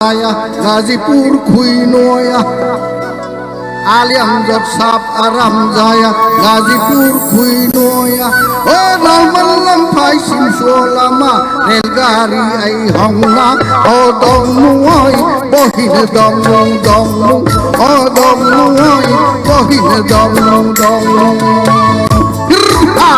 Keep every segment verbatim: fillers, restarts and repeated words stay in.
jaya, Gazipur khui noya. Aliam jot sap aram jaya, Gazipur khui noya. O nalman lam phai sim suo lama, rel gari ai hongna. O dong nuoi, bohin dong nu, dong nu. O dong nuoi, bohin dong nu, dong nu. Grrr, ha!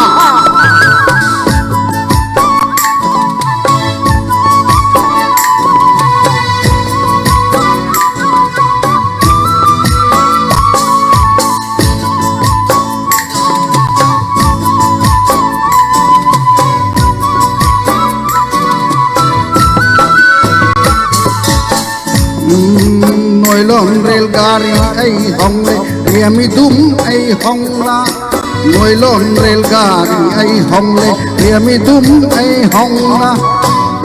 Noilon rel gari ai hongle, riami dum ai hongla. Noilon rel gari ai hongle, riami dum ai hongla.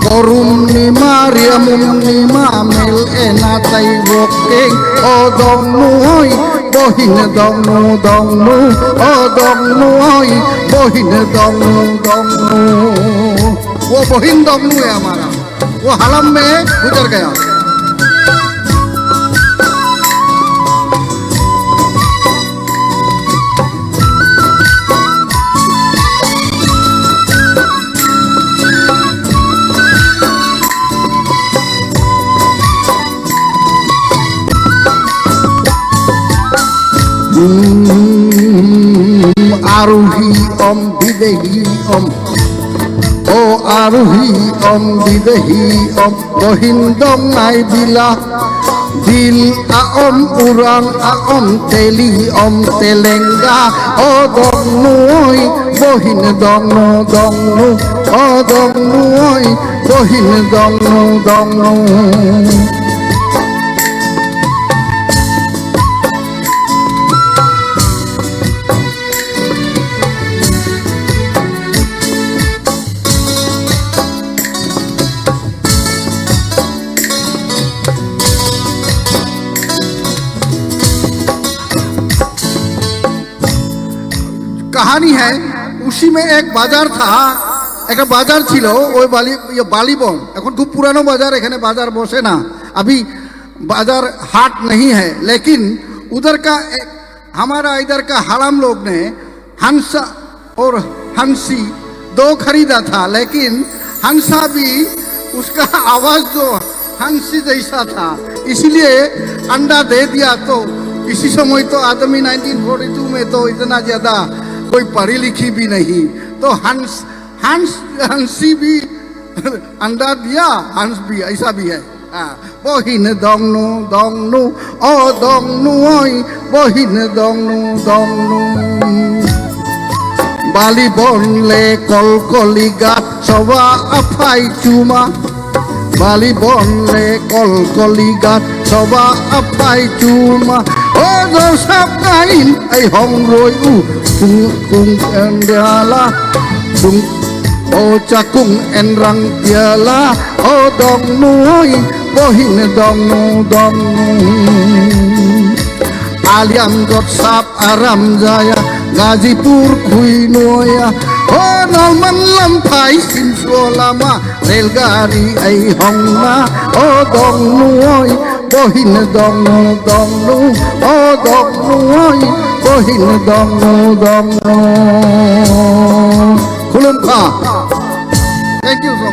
Korum ni ma, riamum ni ma, mel ena tai wokeng. O dong nuoi, bohin dong nu, dong nu. O dong nuoi, bohin dong nu, dong nu. Wo bohin dong nu ya mara. वो हलम में गुजर गया। Hmm, aruhi om bidehi om. O aruhi om bidehi om, bohin dong nai bila. Bil a om urang a om teli om telenga. O dong nuoi, bohin dong nu, dong nu. O dong nuoi, bohin dong nu, dong nu. কাহানি হ্যায়, উসি মে এক বাজার থা, একটা বাজার ছিল, ওই বালি, ইয়ে, বালিবন, এখন খুব পুরানো বাজার, এখানে বাজার বসে না, अभी बाजार हाट नहीं है, लेकिन उधर का एक, हमारा इधर का हलम लोग ने हंसा और हंसी दो खरीदा था, लेकिन हंसा भी उसका आवाज जो हंसी जैसा था, इसीलिए अंडा दे दिया। तो इसी समय तो आदमी नाइनटीन फ़ोर्टी टू में तो इतना ज्यादा कोई पढ़ी लिखी भी नहीं, तो हंस, हंस, हंसी भी अंडा दिया, हंस भी, ऐसा भी है। हाँ, bohin dong nu, dong nu, o dong nuoi, bohin dong nu, dong nu. Balibon le kolkoli gat soba aphai chuma. Balibon le kolkoli gat soba aphai chuma. O do sap kain ai hong roi u kung kung endala. Dung o chakung enrang piala. O dong nuoi, bohin dong nu, dong nu. Aliam jot sap aram jaya, Gazipur khui noya. O nalman lam phai sim suo lama, rel gari ai hongna. O dong nuoi, bohin dong nu, dong nu. O dong nuoi, bohin dong nu, dong nu. Khulum kha. Thank you.